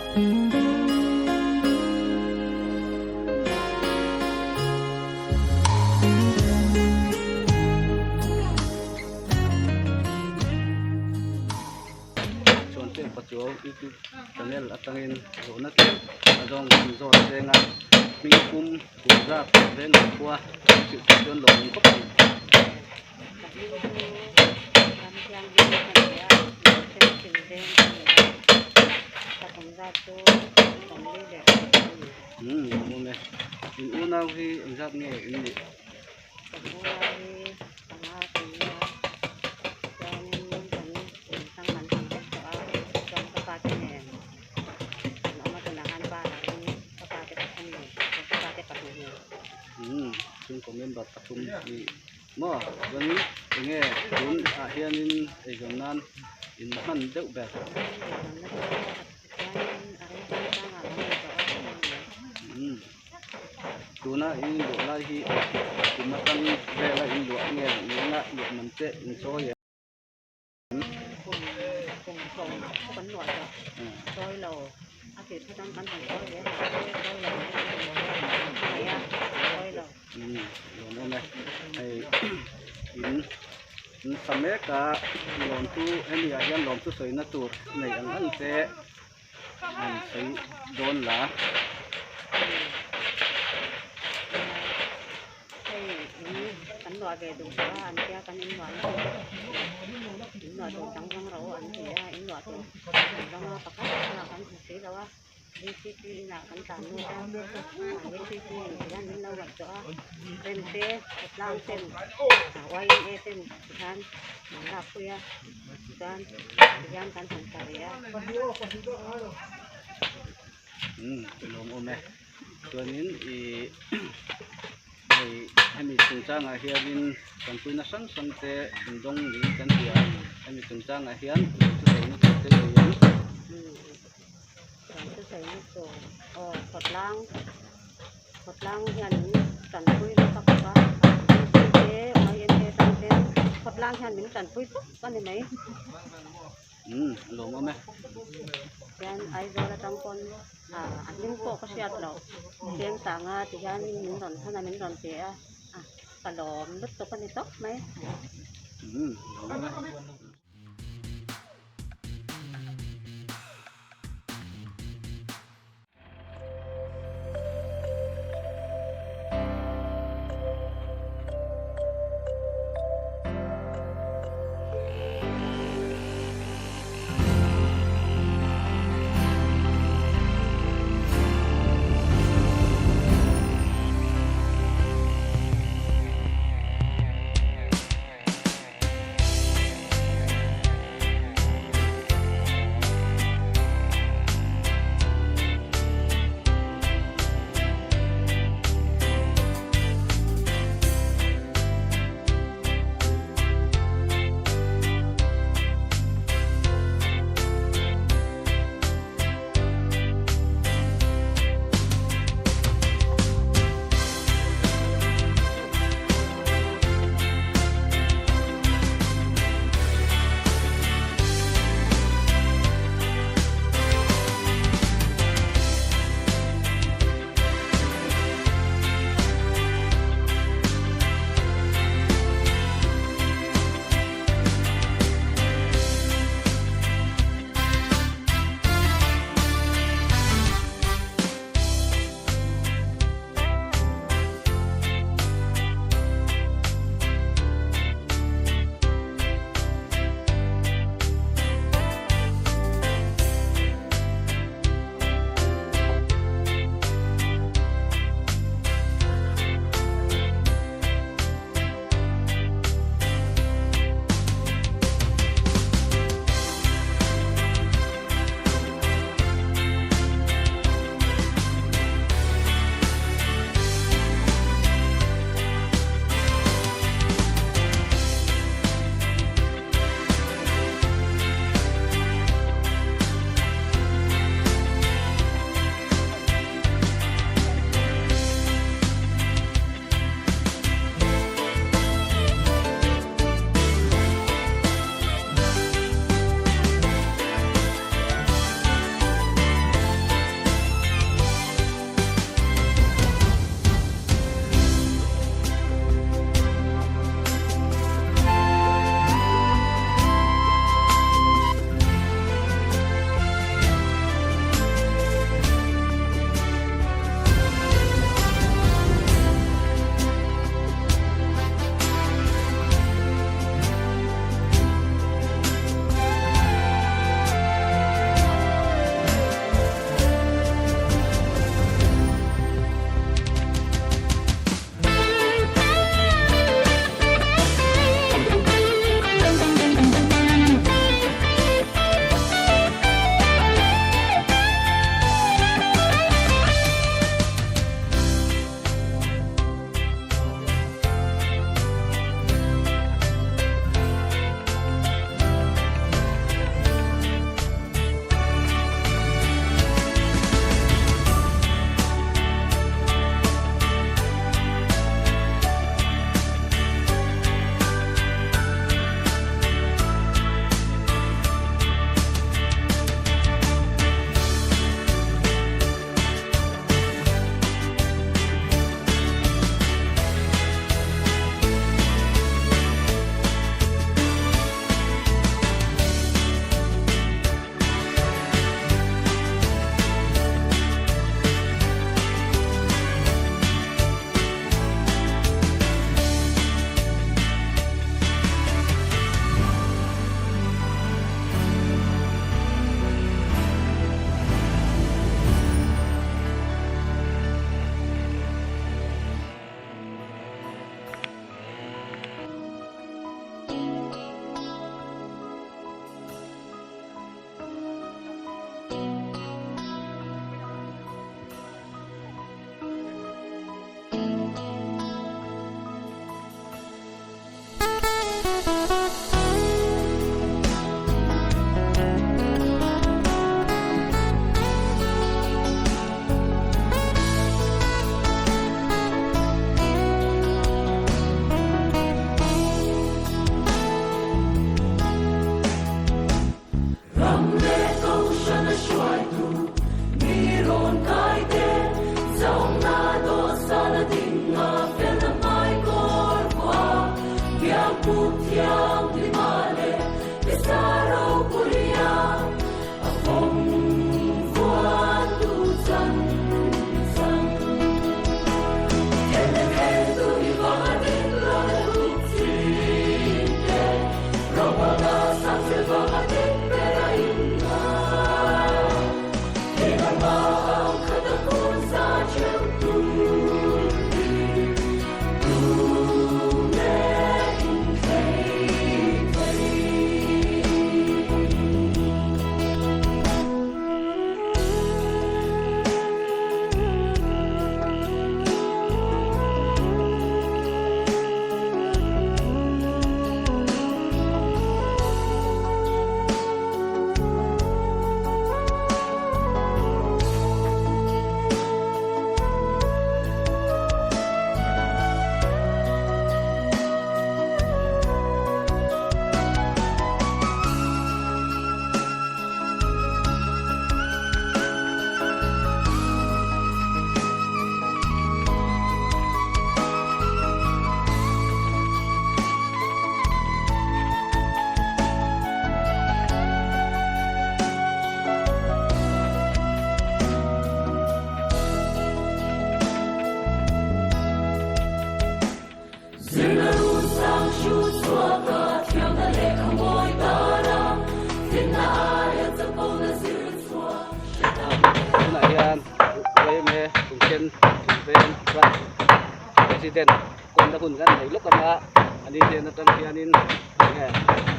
Chuan chen pachuau youtube channel atangin zawhna tlem a zawng kan zawt cheng a hming pum kum zat veng leh khua chhilh theih chuan lawm awm khawp ang. Umm lawm awm e in unau hi engzat nge in nih? Ka unau hi panga kan nia chuanin kan inchang kan hmang vek tawh a chuan ka pa te nen an awm a tunah khan pa lah in ka pa te pathum nen ka pa te pahnih nen. Umm chhungkaw member pathum ni maw chuanin enge tun ah hianin eizawn nan in hman deuh ber. Eizawn na chu chuanin a remchang changah kan ngaihtuah a umm. Tuna in luah lai hi kum atang vela in luah nge nena luah man te in chawi em? Kum kum sawm pawh kan luah tawh chawi lo a tir kha chuan kan han chawi ve a mahse chawi lo in kan nei a chawi lo. Umm lawmawm e hei in in sa mek a lawmthu hemi ah hian lawmthu sawina tur nei ang ang te. An sawi dawn la. Hei in kan luah ve duh tawh a an tia kan in luah na chu in luah tur dang dang ro an ti a in luah tur kan dang a pakhat ah kan hmu si lo a VCP inah kan tlan lut a VCP in tihian min lo ngaihtuah a rem te tlang ten YMA ten tihian an lakpui a. Chuan tihian kan han ta ve a. Umm lawm awm e. Chuanin ih hei hemi chungchangah hianin tanpuina hrang hrang te indawng niin kan hria a. Hemi chungchangah hian lawmthu sawi na tur te nei ang. Umm lawmthu sawi na tur aw khawtlang khawtlang hian min tanpui nasa khawp a te YMA tan ten khawtlang hian min tanpui tawp a ni mai. Umm lawm awm e. Chuan Aizawl atang pawn ah a hming pawh ka hriat loh cheng sanga ti hian min rawn thawn a min rawn pe a ah ka lawm lutuk a ni tawp mai. Umm lawm awm e. Veng Veng Branch President kawmna hun kan nei lawk ang a, ani hnen atang hianin enge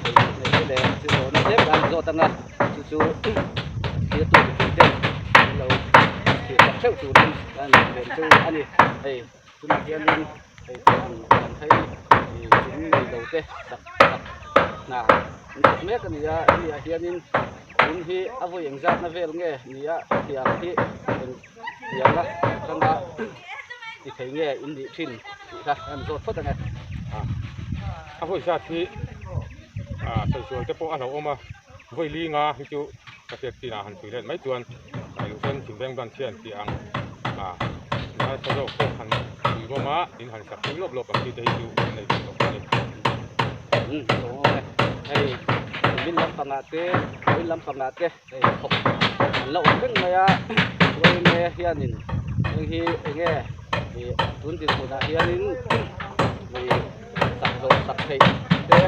nei te leh thil zawhna tlem kan zawt ang a, chu chu thirtu mipui ten an lo thlir tak theuh turin kan ven chu a ni. Hei tunah hianin hei te ang kan phei ih in nei lo te sak sak hna an thawk mek a ni a, hemi ah hianin in hi a vawi engzatna vel nge ni a hetiang hi eng tianga atanga ti thei nge in nih thin tih kha a rawn zawt phawt ang e. A vawi zat hi ah sawi sual te pawh a hlauhawm a, vawi li nga hi chu ka hriat chin ah han sawi let mai chuan luhsen thingreng branch hian tih ang ah nasa zawk pawh han pui bawm a, in han sak pui lawp lawp ang chi te hi chu kan nei thei tawh a ni. Umm hlauhawm e, hei min lampangah te min lampangah te. Hei thawk an la awm reng mai a, yma hianin heng hi eng nge ih tun dinhmunah hianin ih sak zawh sak theih te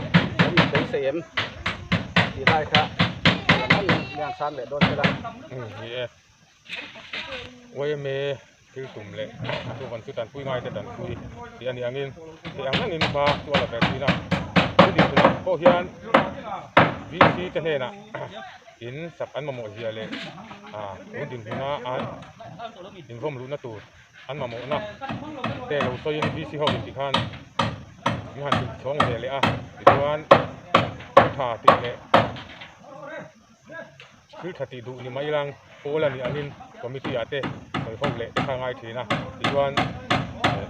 an inbeisei em tih lai kha lam ang in sang leh dawn sela. Umm ni e, yma thil tum leh chuvan chu tanpui ngai te tanpui tih a nih angin theih ang angin hma chu a la ve thin a chu dinhmunah pawh hian VC te hnenah in sak an mamawh zia leh ah tun dinhmuna an inrawm luhna tur an mamawhna te lo sawiin VC ho in tikhan min han chhawng ve leh a tichuan thu tha tih leh. Thil tha tih duh ni mai lang pawl a nih angin committee ah te sawi ho leh te kha a ngai thin a, tichuan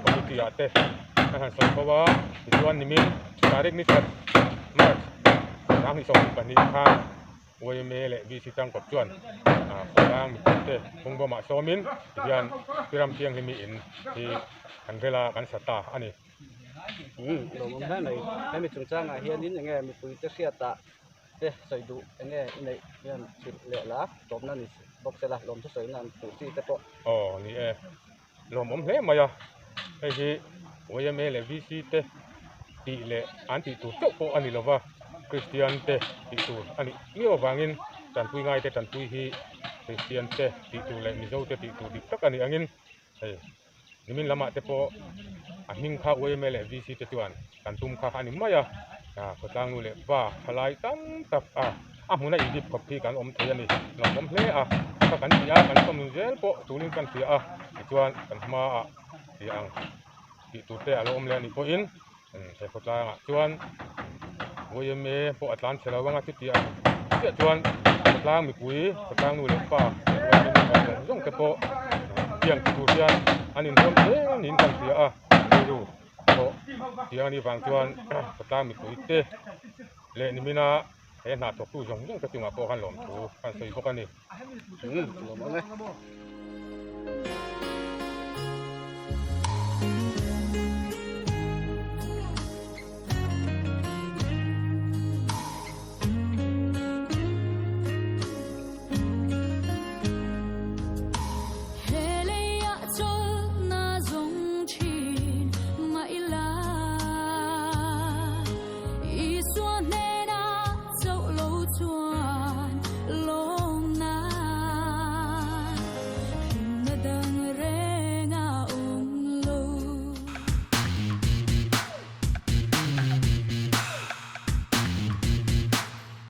committee ah te kan han sawi ho a, tichuan nimin tarik ni khat March 2022 khan yma leh VC tangkawp chuan khawtlang mipui te phungbawmah sawmin tihian Piram Thianghlimi in hi kan rel a kan sa ta a ni. Umm lawmawm hle mai, hemi chungchangah hianin enge mipuite hriatah te sawi duh eng nge i neih hian hrilh leh la tawpna ni bawk se la lawmthu sawina an hmuh chi te pawh. Aw ni e, lawmawm hle mai a, hei hi yma leh VC te tih leh an tih tur chauh pawh a ni lova, Kristian te tih tur a nih miau avangin tanpui ngai te tanpui hi Kristian te tih tur leh Mizo te tih tur dik tak a nih angin hei Nimin lamah te pawh a hming kha yma leh VC te chuan kan tum kha a ni mai a, khawtlang nu leh pa thalai tam tak a a hmuna indip khawp hi kan awm thei a ni, lawmawm hle a, kha kan ti a, kan sawm zel pawh tulin kan hria a, tichuan kan hmaah ti ang tih tur te a lo awm leh a nih pawhin he khawtlangah chuan yma pawh a tlan chhe lo ang a chuti ang chiah chuan khawtlang mipui khawtlang nu leh pa yma member zawng zawng te pawh tiang ti tur hian an inhuam hle niin kan hria a rilru pawh tiang anih vang chuan khawtlang mipui te leh nimina he hna thawktu zawng zawng te chungah pawh khan lawmthu kan sawi bawk a ni. Lawm awm e.